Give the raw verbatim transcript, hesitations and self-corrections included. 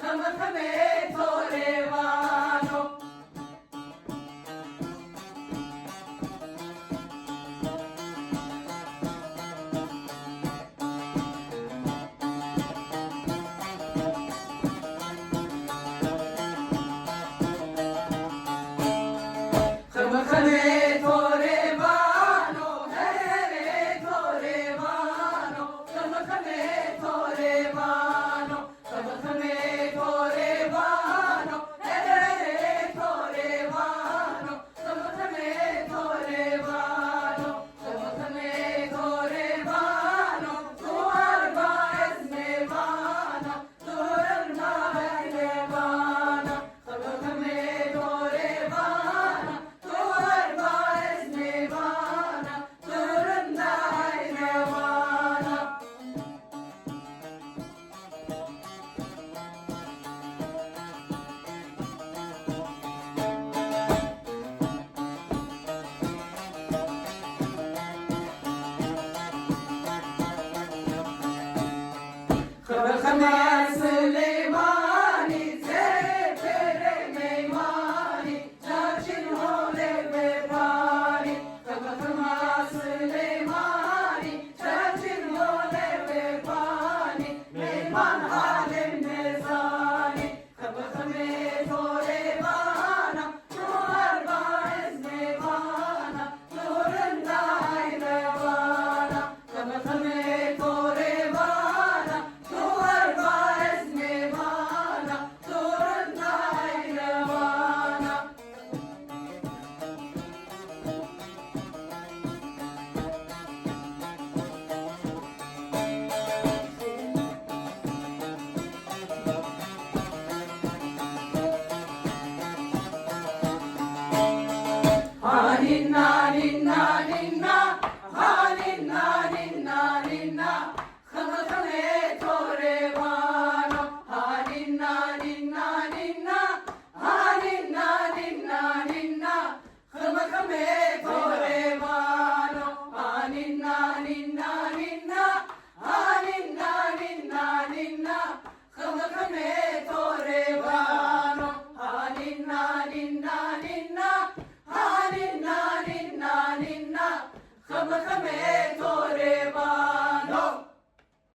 خمخمے توریوانو۔ خمخمے توریوانو، ہرے توریوانو، خمخمے توریوانو۔ خمخمے توریوانو، ہرے توریوانو، خمخمے توریوانو، خمخمے توریوانو، تو ہر باعث میوانو، تو ہر باعث میوانو، خمخمے توریوانو، تو ہر باعث میوانو، تو ہر باعث میوانو۔ خبر خبر سلیمانی، زیب تیرے مہمانی، چاچن ہولے بے پانی، خبر خبر سلیمانی، چاچن ہولے بے پانی، مہمان عالم نظانی۔ خمخمے توریوانو، تو ہر باعث میوانو، تو رندائی روانو۔ خمخمے توریوانو، تو ہر باعث میوانو، تو رندائی روانو۔ ہا ننا، ننا